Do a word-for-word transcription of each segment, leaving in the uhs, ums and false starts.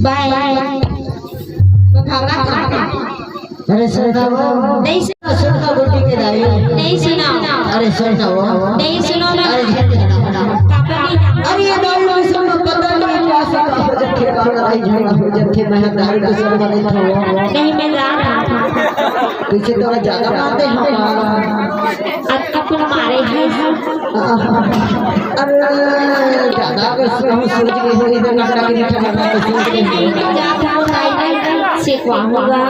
बाय। भागा था। अरे सुन ना वो। नहीं सुन। सुन ना गुड्डी के दाई। नहीं सुना। अरे सुन ना वो। नहीं सुनो ना। अरे झंझट ना। पापा नहीं। अरे ये दारू के संग में पता नहीं क्या से कहाँ पर जब ठेका लड़ाई झगड़ा हो जब थे मैं दारू के संग में था वो। नहीं, मैं जा रहा था। पीछे तो ज्यादा मारते हैं। अक्का तुम मारे हैं। अरे, ज्यादा अगर हम सोच रहे हो, इधर नाटक नहीं करना, तो सोच रहे हो। जात हो, दाई, दाई, सिखवाऊंगा।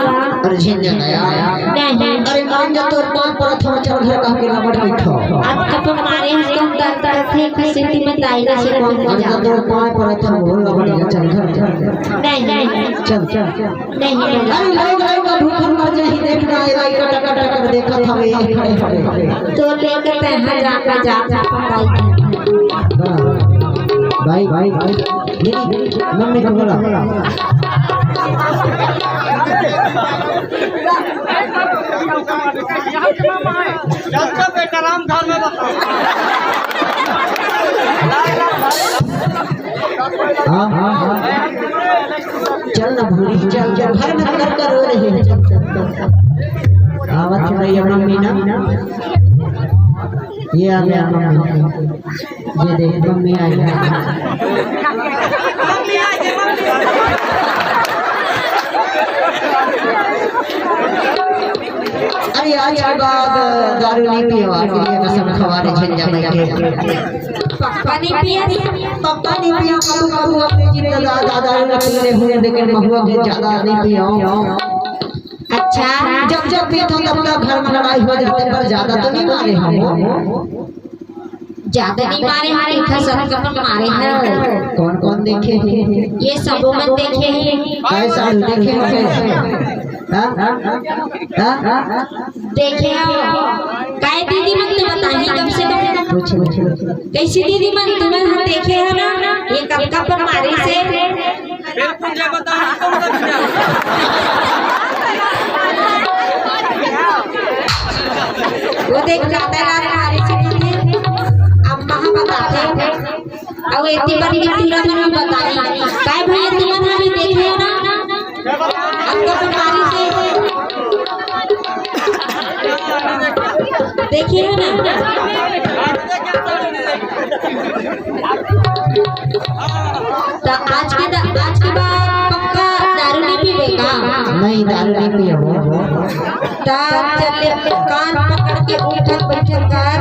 अरे, झेल जाना यार। नहीं। अरे, मान जा, तोर पाँव परत हँव, चल घर कह के लपट बैठो। अब तो तुम मारे हैं, तुम डरते थे, किसी की मैं दाई, दाई सिखवाऊंगा। अरे, जा। तोर पाँव परत हँव, बोल लपट जा, चल घर, चल। नहीं। चल, चल। नहीं, नहीं। अरे, लोग, लोग का भूख मर जाही, देखना, ये लाइट कट, कट, कट, देखत हवे, ये खड़े, खड़े। तो लेकर तैं जा, जा, जा, जा। भाई, भाई, भाई, मेरी मम्मी को बोला। चल, चल, बेटा, राम धाम में बता। हाँ, हाँ, हाँ। चल ना भूरी, चल, चल, घर में कर, कर रो रही है। चल, चल, चल। आवत है भैया मम्मी ना। ये आ गया मम्मी। ये देख, मम्मी आई है। अरे, आज के बाद दारू नहीं पीवा, ये कसम खवा रे झंझा में के। पक्का नहीं पिया? पक्का नहीं पिया, कबू कबू अपने जिंदगी दादा दारू ना पी रहे हुए, लेकिन महुआ के ज्यादा नहीं पिया। अच्छा। जब जब पीता हूँ, तब तब घर में लड़ाई हो जाते, पर ज्यादा तो नहीं मारे हम। ज्यादा नहीं मारे हैं, देखा सबके मन मारे हैं। कौन कौन देखे हैं? ये सबो मन देखे हैं। काय साढ़ू देखे हैं? हाँ? हाँ? हाँ? देखे हो? काय दीदी मन तो बताही कम से कम। पूछ, पूछ, पूछ। कैसी दीदी मन तुमन हम देखे हो ना? ये कब कब पर मारे से? बिल्कुल, जय माता दी, तुम तो नहीं जाओ। वो देख, ज्यादा रात मारे से नहीं। अब कहाँ बताते हैं? अब इतनी बड़ी पूरा दिन में बताई। काय भैया, तुमन अभी देखे हो ना? अब तो तुम्हारी से देखिए ना। तो आज के दा-, आज के बाद पक्का दारू नहीं पीबे का? नहीं, दारू नहीं पियो। तो चल, कान पकड़ के उठक बैठक कर,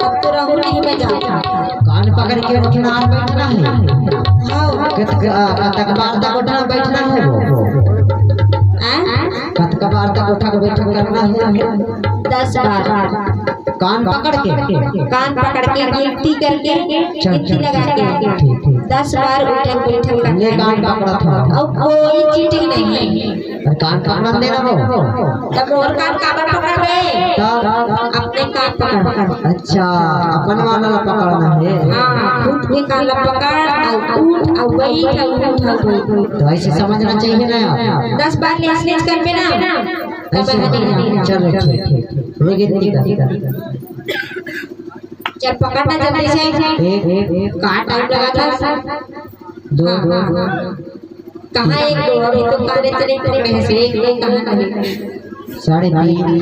अब तो रहू नहीं मैं जाता। कान पकड़ के उठना और बैठना है। हाँ। कत-, आ, कतक बार तक उठना बैठना है वो? हाँ? कतक बार तक उठक बैठक करना है? दस बार। कान पकड़ के? कान पकड़ के, गिनती करके, चल, गिनती चल, लगा के, ठीक, ठीक। दस बार उठक बैठक करना ये है। कान पकड़ा था। और कोई चीटिंग नहीं है। अरे कान पकड़न दे ना वो। तब मोर कान काबर पकड़बे? तब? अपने कान पकड़। अच्छा, अपन वाला ला पकड़ना है। हाँ, खुद के कान ला पकड़, और उठ, और बैठ, और उठ, और बैठ। तो ऐसे समझना चाहिए ना यार। दस बार नेच नेच करबे ना, तब ऐसे? नहीं जाना। चलो, ठीक, ठीक, ठीक। ये गिनती कर। चल, पकड़ना जल्दी से। एक, एक। कहाँ टाइम लगा था? दो, हाँ, दो, हाँ, दो। हाँ। कहाँ एक दो? अभी तो काले चले पकड़े हैं से, एक दो कहाँ नहीं? साढ़े तीन।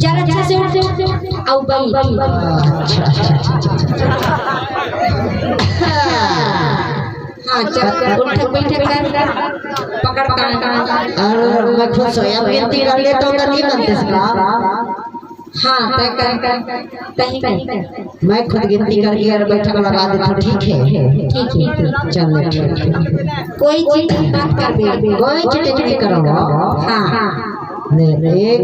चल, अच्छा से उठ, उठ, उठ। आओ, बैठ। अच्छा, अच्छा, अच्छा, अच्छा, अच्छा। हाँ, चल, उठक बैठक कर। पकड़ कान। अरे, मैं खुद सोया गिनती कर लेता हूँ, तो नहीं बनते इसका। हाँ, तय कर, कर, तय कर। मैं खुद गिनती करके और बैठक लगा देता हूँ, ठीक है? ठीक है। चलो, ठीक है। कोई चीज मत करबे। कोई चीज नहीं करूँगा। हाँ। ले, एक,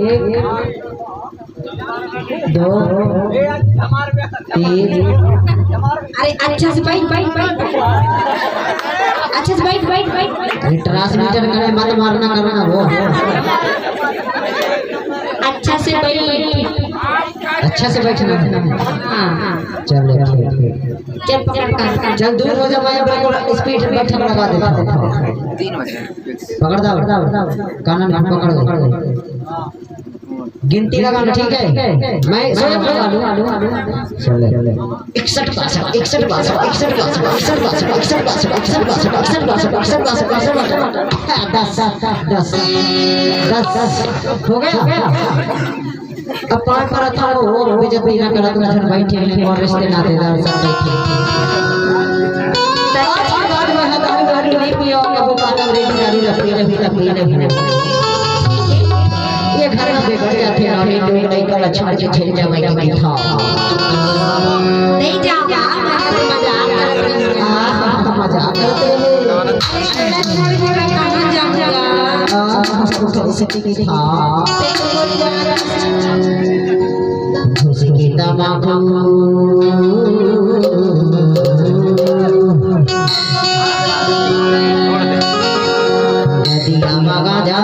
दो, तीन। अरे, अच्छा से बैठ, बैठ, बैठ। अच्छा से बैठ, बैठ, बैठ। अरे, ट्रांसमीटर करे मत मारना करना वो। अच्छा से बैठ। अच्छा से बैठना है। हाँ। चलो, ठीक, ठीक। चल, पकड़, पकड़। चल, दूर हो जा, मैं बिल्कुल स्पीड बैठक लगा देता हूँ। पकड़ दो, कानन को पकड़ दो। गिनती लगाना, ठीक है? मैं स्वयं लगा लूं। चले। इकसठ बासठ, इकसठ बासठ, इकसठ बासठ, दस, दस, दस। हो गया? अब पान पर था वो, वो बेइज्जती ना करा, तुम सब बैठे हैं, कांग्रेस के नातेदार सब बैठे हैं। आज के बाद मैं हतारू गाड़ी नहीं पियो, अब वो पान अंग्रेजी गाड़ी रखी, रखी, रखी, रखी। ये घर में बिगड़ जाते हैं, और ये लोग नहीं कर अच्छा, अच्छा खेल जावे, नहीं था। नहीं जाओगा, मजाक करते हैं। हाँ, मजाक करते हैं। कहाँ जाऊंगा? हाँ, हम तो ऐसे हाँ। घुस के तमाकू। नदिया मगा जा।